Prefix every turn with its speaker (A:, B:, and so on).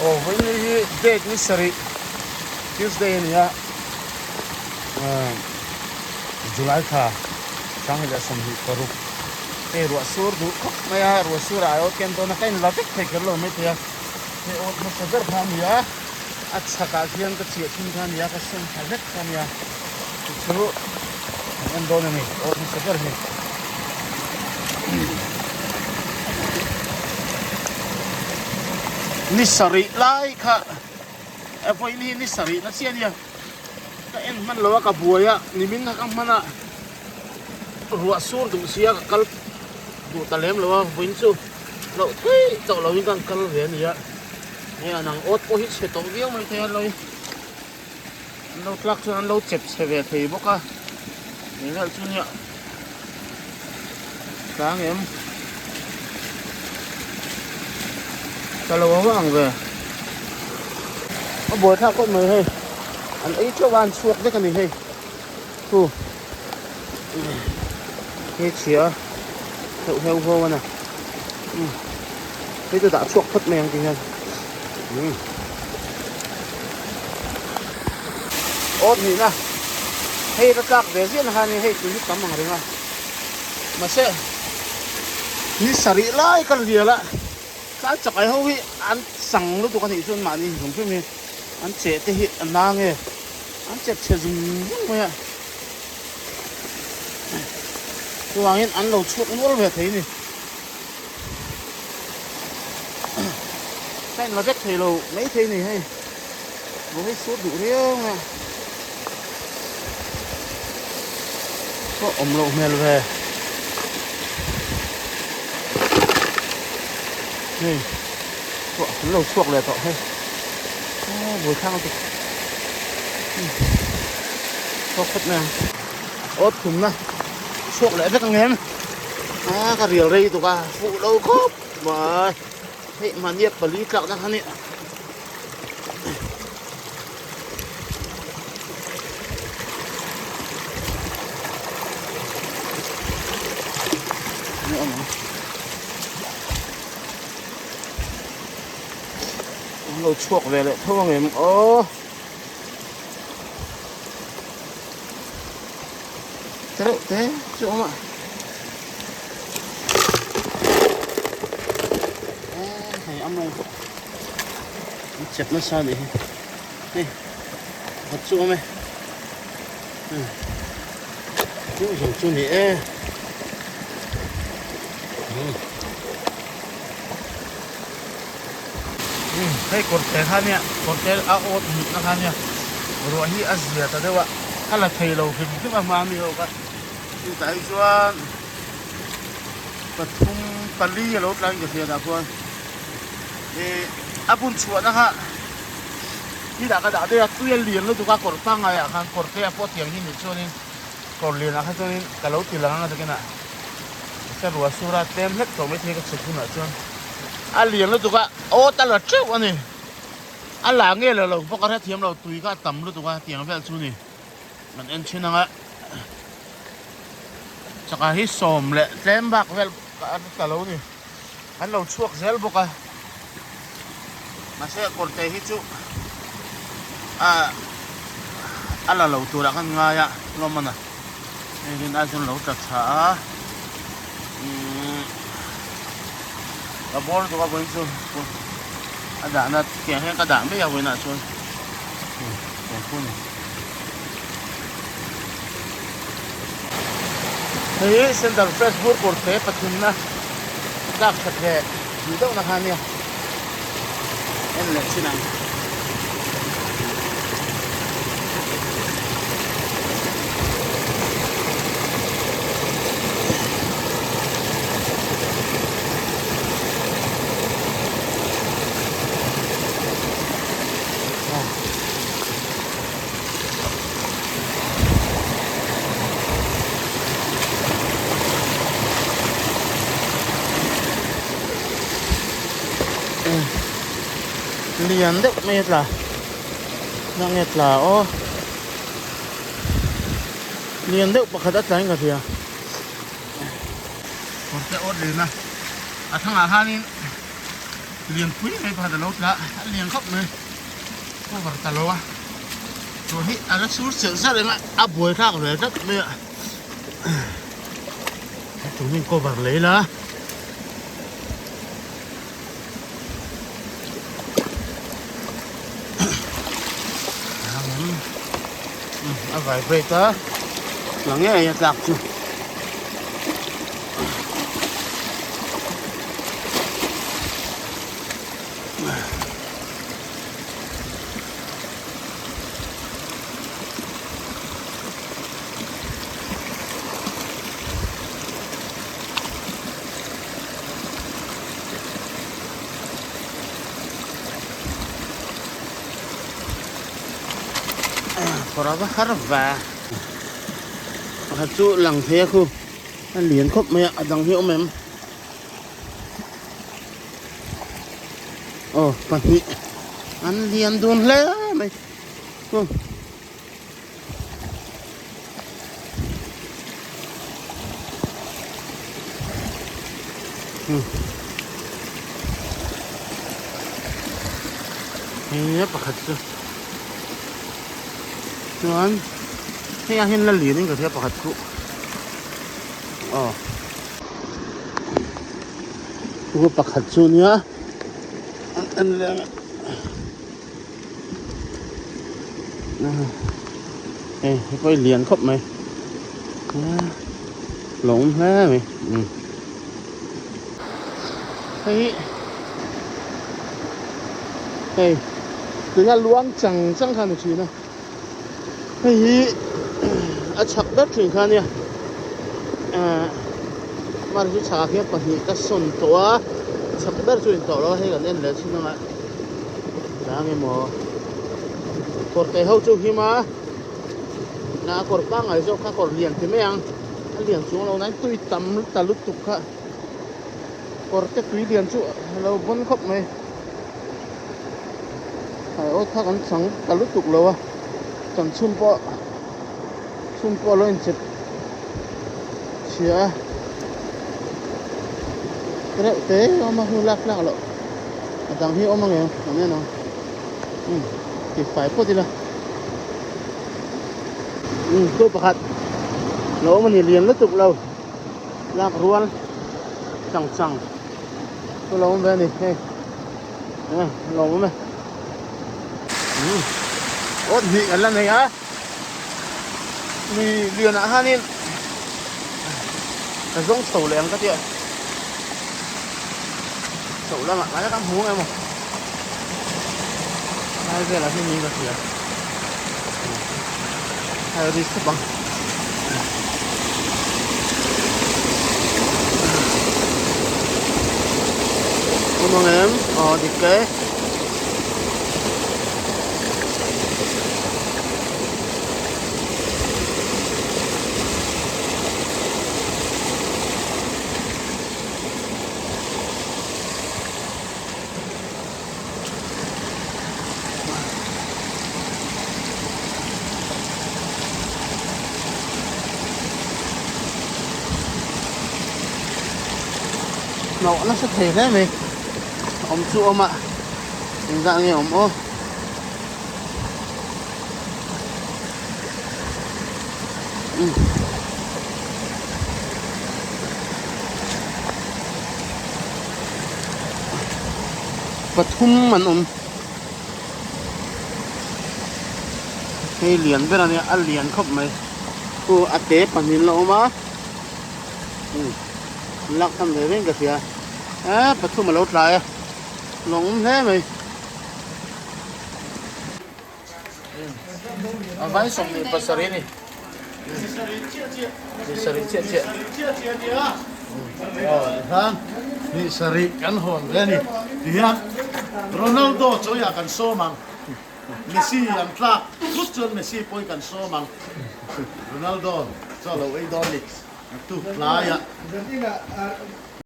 A: Aw vawiin hi date ni sarih Tuesday a ni a, July thla 2026 hei ruah sur duh khawp mai a, ruah sur ah aiawt ken dawn a, ka inla vek thei kher lo mai thei a, hei awt hmasa ber kha a ni a, a chhakah khian ka chiah thin kha a ni a, ka sen thla vek kha a ni a, chu chu kan en dawn a ni awt hmasa ber hi. Ni sarih lai kha vawiin hi ni sarih na chiah a nia ka en hman lo a ka buai a nimin kha ka hman a ruah sur duh sia ka kal duh ta lem lo a vawiin chu loh theih tawh lo in ka han kal ve a ni a hei an ang awt pawh hi chhe tawh viau mai thei a lo An lo tlak chuan an lo chep chhe ve thei bawk a, eng vel chu nia tlang em ka lo ang ang ve a buai thlak khawp mai hei an ei teuh a an chhuak vek a ni hei thu hei chhia heuh heuh ho a na hei chu dah chhuak phawt mai ang ti hian. Awt nihna hei la tlak ve ziah na khan hei tui hi tam ang reng a mahse ni sarih lai ka rial a tlai chakai ho hi an chang lutuk a nih chuan mahni hrim hrim hi an cheh te hi a na nge an chep chhe zung zung mai a chuvangin an lo chhuak nual ve thei a ni. Ka inla vek thei lo mai thei ni hei ruah hi sur duh riau mai a pawh awm loh hmel ve hei pawh an lo chhuak leh tawh hei aw buaithlak lutuk chhuak phawt mai ang aw thumna chhuak leh vek ang em. A ka rial rei tuk a fuh lo khawp mai hei mahnia pali tlak na kha nia an lo chhuak ve leh tho ang em aw Te te chu awm a. Hei a maw an chep nasa a nih hi hei pakhat chu awm e chu zawng chu ni e hei kawr te kha nia kawr te a awt hnih na kha nia ruah hi a zia ta deuh a ka la thei lo hrim hrim a hma ami ho kha chutah hi chuan pathum pali a lo tla in ka hria tah khuan ih a bun chhuahna kha khi dah ka dah daih a tui a lian lutuk a kawr pangngai ah khan kawr te ah pawh tiang hi nih chuanin kawr lian ah kha chuanin ka lo ti lang ang a takin ah ka ruah sur a tlem hlek tawh maithei ka chhuk hunah chuan a lian lutuk a aw ta la teuh a ni a la nge la lo bawk a hrethiam lo tui kha a tam lutuk a tiang vel chu ni kan en thin ang a chakah hi sawm leh tlem bak vel a ta lo ni an lo chhuak zel bawk a mahse kawr te hi chu ah a la lo turah khan ngai a hlawm a na hei rin ai chuan a lo tla tha a umm ka bawr duh a vawiin chu a dahna tiang hian ka dah mai a vawiinah chuan tiang khu a ni. Hei center fresh bur kawr te pathumna tlak that leh duh deuh na kha ania en leh chin ang. Lian deuh mai a tla na nge tla aw lian deuh pakhat a tla in ka hria kawr te awt lin a a thangah khanin. Lianpui mai pakhat a lo tla a, a lian khawp mai. Cover ta lo a, tun hi a la sur chelh zar eng a, a buai thlak ve tlat mai a. Tun hi cover leh ila. A vibrate a, la ngei a tlak chu. Kawr a va har va pakhat chu lang thei a khu a lian khawp mai a a dang hi a awm em aw pahnih an lian dun hle mai khu. Hei pakhat chu chuan hei ah hian la lian in ka hria pakhat chu aw chu pakhat chu nia an en leh ang hei hei pawh hi lian khawp mai lo awm hle mai umm hei hi hei tuna luang chang chang kha a ni thin a hei hi a chhak ber thin kha ania ahh mahni chu chhakah khian pahnih ka sawn tawh a chhak ber chu in tawh lo a hei kan en leh chhin ang a. Tlang emaw kawr te ho chu him a na kawr pangngai zawk kha kawr lian ti mai ang a lian chuang lo nain tui tam ta lutuk kha kawr te tui lian chu a lo bawn khawp mai hai awt kha kan chang ta lutuk lo a kan chhun pawh chhun pawh a lo inchep chhia a reuh te a awm a hun lak tlak loh. A dang hi awm ang em ang en ang umm ti fai phawt ila umm chu pakhat lo awm a ni lian lutuk lo lak rual chang chang chu lo awm ve a ni hei eh lo awm e umm awt hnih kan la nei a lui lianah hianin ka zawng chho leh ang ka tia. Chhoh lamah ngai ka hmu emaw lai velah hian niin ka hria a risk khawp ang awm ang em aw dik e. Hnawh nasa thei hle mai awm chu awm a engzah nge awm aw. Pathum an awm hei lian ber a nia a lian khawp mai khu a te pahnih an la awm a umm an lak tham ve reng ka hria eee pathum a lo tlai a lawng awm hle mai. A vai 27 a ni. Ni sarih chiah chiah.
B: Aw tikhan ni sarih kan hawn ve a ni. Tihian Ronaldo chawiah kan sawm ang. Messi an tlak thut chuan Messi pawhin kan sawm ang. Ronaldo chu a lo ei dawn ni. Tuk tlaiah.